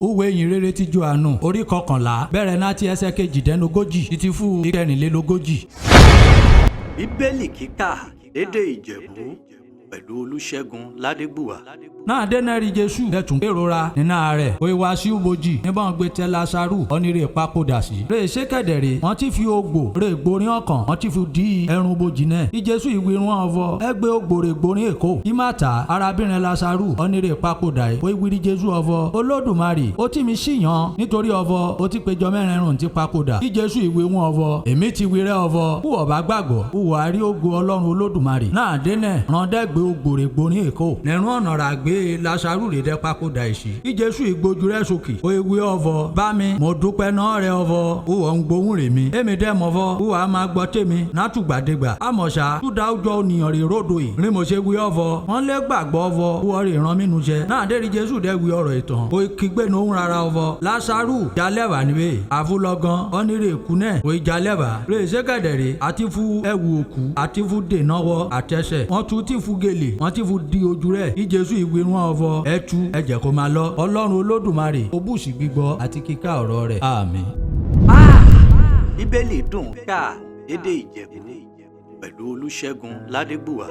Ìwé ìyìnrere ti Jòhánù orí 11 bẹ̀rẹ̀ láti ẹsẹ̀ 38 títí fún 44. Bíbélì kíkà lédè Ìjẹ̀bú pẹ̀lú Olúṣẹ́gun Ládégbùwà. Náà dénẹ́rì Jésù dẹ̀tún kérora nínú rẹ̀ kó ìwà sí ubojì níbọn gbé tẹ Lásárù ọ̀nìrè papòdà sí. Rè ṣékẹ̀dẹ̀rẹ̀ wọ́n ti fi ògbò rè gborin ọkàn wọ́n ti fi di ẹrun bojì náà. Ìjésù ìwírun ọ̀vọ́ ẹgbẹ́ ògbò rè gborin èkó. Ìmàtà arábìnrin Lásárù ọ̀nìrè papòdà yìí. Kó ìwírí Jésù ọ̀vọ́ Olódùmarè ó tì mí síyàn nítorí ọ̀vọ́ ó ti péjọ mẹ́rẹ̀ẹ̀rún ti papòdà. Ìjésù ìwéhun ọ̀vọ́ èmi ti wírẹ́ ọ̀vọ́ kú ọ̀bá gbàgbọ́ kú wàá rí ògo Ọlọ́run Olódùmarè. Náà dénẹ̀ randẹ́gbẹ́ ògbò rè gborin èkó. Nẹ̀rún ọ̀nà rà gbé Lásárù rè dẹ́ papòdà ìsì. Kí Jésù ìgbójú rẹ̀ sókè. Ó ewé ọ̀vọ́ bá mi mo dúpẹ́ náà rẹ ọ̀vọ́ ó ń gbóhùn rè mi. Èmi dẹ́ mọ̀vọ́ ó wàá máa gbọ́ tèmi nátùgbàdégbà. Àmọ̀ṣá túdà ọjọ́ ònìyàn rè ródò yìí. Rí mo ṣe wí ọ̀vọ́ wọ́n lé gbàgbọ́ ọ̀vọ́ ó wọ́n rè ràn mí nu jẹ. Náà dérí Jésù dẹ́ wí ọ̀rọ̀ ìtàn. Ó kígbe ní òun rárá ọ̀vọ́. Lásárù jalẹ́wà níbẹ̀. Àfúlọ́gán ọ́nírè kú náà ó jalẹ́wà. Rè ṣékẹ̀dẹ̀rẹ̀ àti fún ẹ̀wù òkú àti fún dènàwọ́ àtẹsẹ̀. Wọ́n tún ti fún gèlè wọ́n ti fún di ojú rẹ̀. Kí Jésù ìwé rán ọ̀vọ́ ẹtu ẹ̀jẹ̀ kó máa lọ. Ọlọ́run Olódùmarè ó bùsí gbígbọ́ àti kíkà ọ̀rọ̀ rẹ̀. Àmín. Bíbélì dùn kà lédè Ìjẹ̀bú pẹ̀lú Olúṣẹ́gun Ládégbùwà.